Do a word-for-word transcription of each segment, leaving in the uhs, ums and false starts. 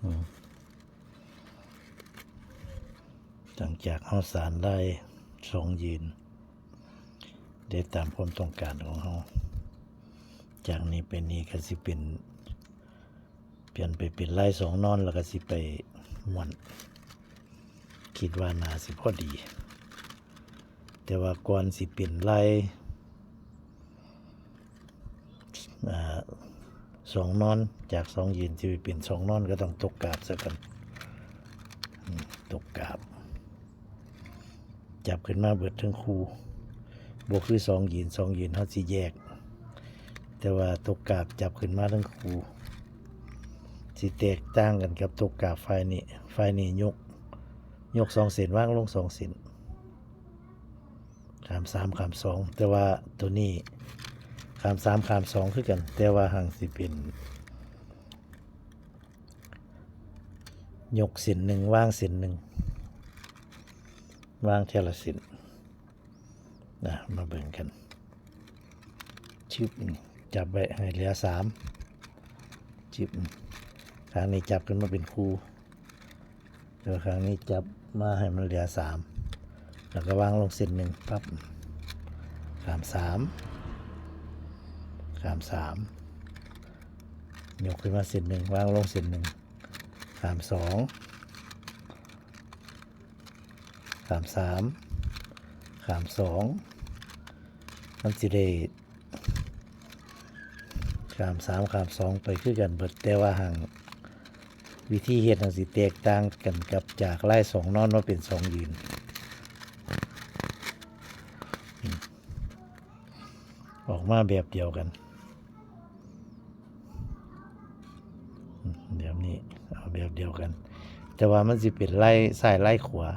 อืม หลังจากเฮาสานลายสองยืน ได้ตามความต้องการของเฮา จากนี้ไปนี้ก็สิเป็น เปลี่ยนไปเป็นลายสองนอน แล้วก็สิไปม้วน คิดว่าน่าสิพอดี แต่ว่าก่อนสิเป็นลาย อ่า สองนอน จากสองยืนสิไปเป็นสองนอน ก็ต้องตกกาบซะก่อน อืม ตกกาบ จับขึ้นมาเบิดทั้งคู่ บ่คือสองยืน สองยืนเฮาสิแยก แต่ว่าตกกาบจับขึ้นมาทั้งคู่ สิแตกต่างกันกับตกกาบฝ่ายนี้ ฝ่ายนี้ยก ยกสองเส้น วางลงสองเส้น ข้ามสาม ข้ามสอง แต่ว่าตัวนี้ข้ามสาม ข้ามสองคือกัน แต่ว่าหั้งสิเป็น ยกเส้นหนึ่ง วางเส้นหนึ่ง วางเทื่อละเส้น นะ มาเบิ่งกัน ชึบ จับไว้ให้เหลือสาม ชึบ ข้างนี้จับขึ้นมาเป็นคู่ ตัวข้างนี้จับมาให้มันเหลือสาม แล้วก็วางลงเส้นหนึ่งปั๊บ ข้ามสาม ข้ามสาม ยกขึ้นมาเส้นหนึ่ง วางลงเส้นหนึ่ง ข้ามสอง ข้ามสาม ข้ามสอง มันสิได้ ข้ามสาม ข้ามสอง ไปคือกันเบิด แต่ว่าหั้งวิธีเฮ็ดหั้งสิแตกต่างกันกับจากลายสองนอนมาเป็นสองยืน ออกมาแบบเดียวกัน แบบนี้ เอาแบบเดียวกัน แต่ว่ามันสิเป็นลายซ้ายลายขวา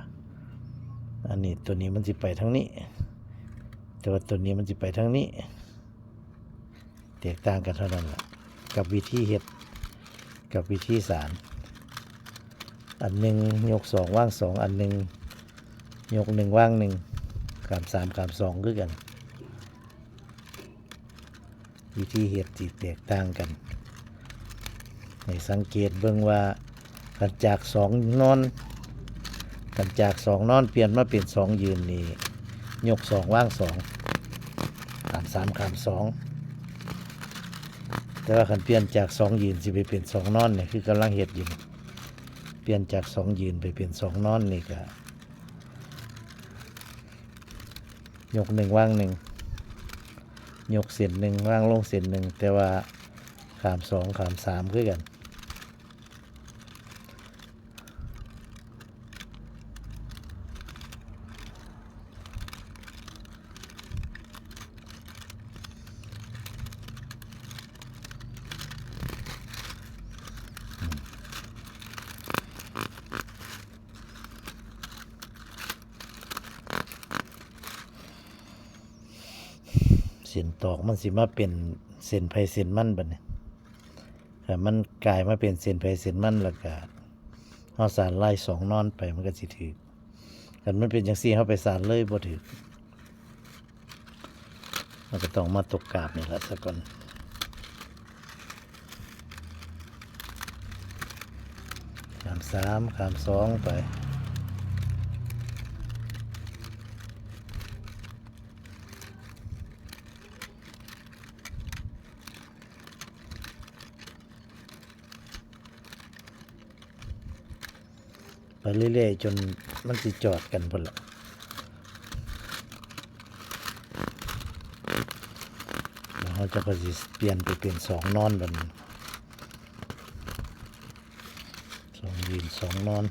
อันนี้ตัวนี้มันสิไปทางนี้ แต่ว่าตัวนี้มันสิไปทางนี้ แตกต่างกันเท่านั้นแหละ กับวิธีเฮ็ด กับวิธีสาน อันหนึ่งยกสองวางสอง อันหนึ่งยกหนึ่งวางหนึ่ง ข้ามสาม ข้ามสองคือกัน วิธีเฮ็ดสิแตกต่างกัน ให้สังเกตเบิ่งว่า คันจากสองนอน คันจากสองนอนเปลี่ยนมาเป็นสองยืนนี่ ยกสองวางสอง ข้ามสาม ข้ามสอง แต่ว่าคันเปลี่ยนจากสองยืนสิไปเป็นสองนอนนี่ คือกำลังเฮ็ดอยู่นี่ เปลี่ยนจากสองยืนไปเป็นสองนอนนี่ก็ ยกหนึ่งวางหนึ่ง ยกเส้นหนึ่งวางลงเส้นหนึ่ง แต่ว่าข้ามสอง ข้ามสามคือกัน เส้นตอกมันสิมาเป็นเส้นไผเส้นมันบัดนี้ ถ้ามันกลายมาเป็นเส้นไผเส้นมันแล้วก็ เฮาสานลายสองนอนไปมันก็สิถืก คันมันเป็นจังซี่เฮาไปสานเลยบ่ถืก มันก็ต้องมาตกกาบนี่ละซะก่อน ข้ามสาม ข้ามสองไป ไปเรื่อยๆ จนมันสิจอดกันพุ้นละ แล้วเฮาจะก็สิเปลี่ยนไปเป็นสองนอนบัดนี้ สองยืน สองนอน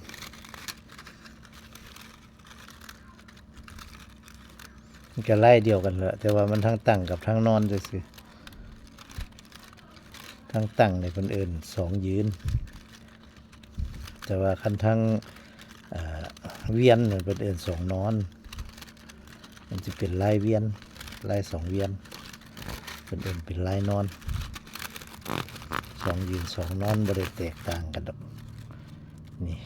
มันก็ลายเดียวกันแหละ แต่ว่ามันทั้งตั้งกับทั้งนอนซื่อๆ ทั้งตั้งนี่เพิ่นเอิ้นสองยืน แต่ว่าคันทั้ง เอ่อ เวียนนี่เพิ่นเอิ้นสองนอน มันสิเป็นลายเวียน ลายสองเวียน เพิ่นเอิ้นเป็นลายนอน สองยืน สองนอน บ่ได้แตกต่างกันดอก นี่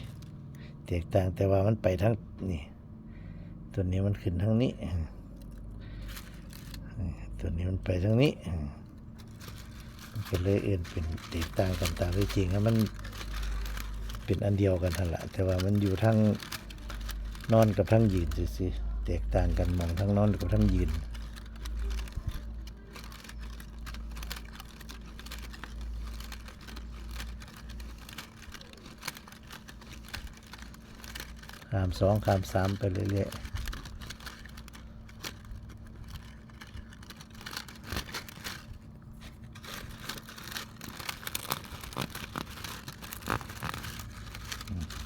แตกต่างแต่ว่ามันไปทางนี่ ตัวนี้มันขึ้นทางนี้ ตัวนี้มันไปทางนี้ มันก็เลยเอิ้นเป็นแตกต่างกัน ตามที่จริงแล้วมัน เป็นอันเดียวกันหั่นล่ะ แต่ว่ามันอยู่ทั้งนอนกับทั้งยืนซื่อๆ แตกต่างกันหม่องทั้งนอนกับทั้งยืน ข้ามสองข้ามสามไปเรื่อยๆ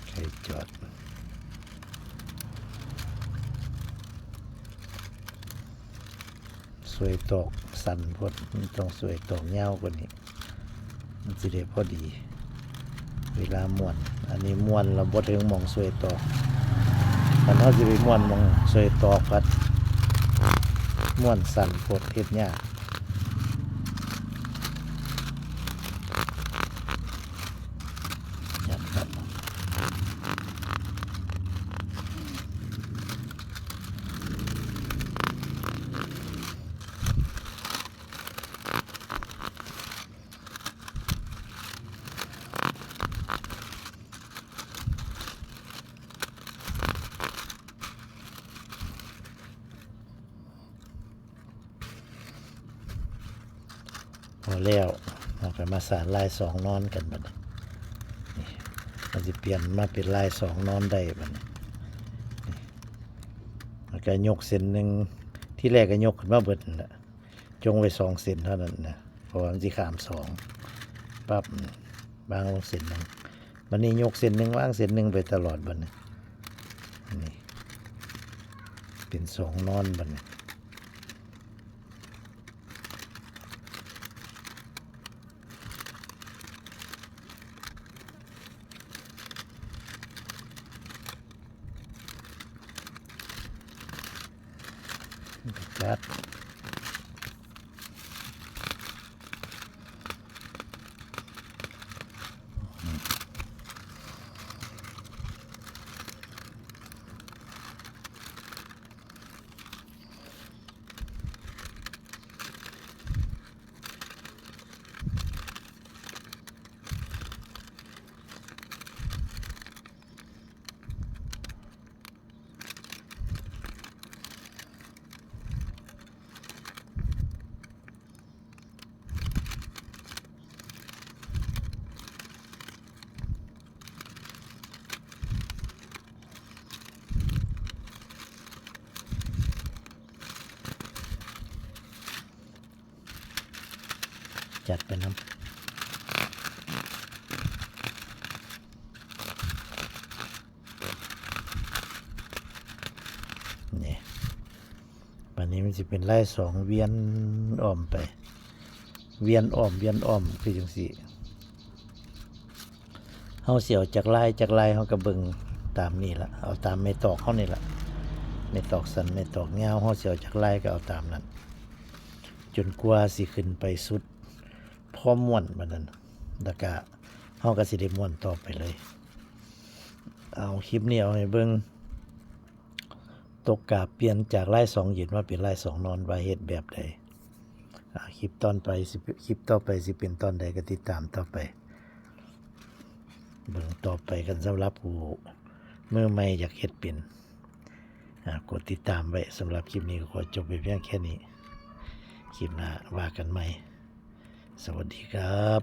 ใครจอด สวยตอกสั้นโพด มันต้องสวยตอกยาวกว่านี้ มันสิได้พอดี เวลาม้วน อันนี้ม้วนแล้วบ่ถึงหม่องสวยตอก คันเฮาสิไปม้วนหม่องสวยตอกพัด ม้วนสั้นโพด เฮ็ดยาก ยัดครับ พอแล้ว เราก็มาสานลายสองนอนกันบัดนี้ นี่ มันสิเปลี่ยนมาเป็นลายสองนอนได้บัดนี้ นี่ แล้วก็ยกเส้นหนึ่ง ที่แรกก็ยกขึ้นมาเบิดนั่นแหละ จงไว้สองเส้นเท่านั้นนะ เพราะว่ามันสิข้ามสอง ปั๊บ วางลงเส้นหนึ่ง บัดนี้ยกเส้นหนึ่ง วางเส้นหนึ่งไปตลอดบัดนี้ นี่ เป็นสองนอนบัดนี้ จัด จัดไปนำ นี่ บัดนี้มันสิเป็นลายสองเวียนอ้อมไป เวียนอ้อม เวียนอ้อม คือจั่งซี้ เฮาสิเอาจักลาย จักลาย เฮาก็เบิ่งตามนี่ล่ะ เอาตามไม้ตอกเฮานี่ล่ะ ไม้ตอกสั้น ไม้ตอกยาว เฮาสิเอาจักลายก็เอาตามนั้น จนกว่าสิขึ้นไปสุด พอม้วนบัดนั้น แล้วก็เฮาก็สิได้ม้วนต่อไปเลย เอา คลิปนี้เอาให้เบิ่ง ตกกาบเปลี่ยนจากลายสองยืนมาเป็นลายสองนอน ว่าเฮ็ดแบบใด อ่า คลิปต่อไปสิ คลิปต่อไปสิเป็นตอนใดก็ติดตามต่อไป เบิ่งต่อไปกัน สำหรับผู้มือใหม่อยากเฮ็ดเป็น อ่า กดติดตามไว้ สำหรับคลิปนี้ก็ขอจบไปเพียงแค่นี้ คลิปหน้าว่ากันใหม่ สวัสดีครับ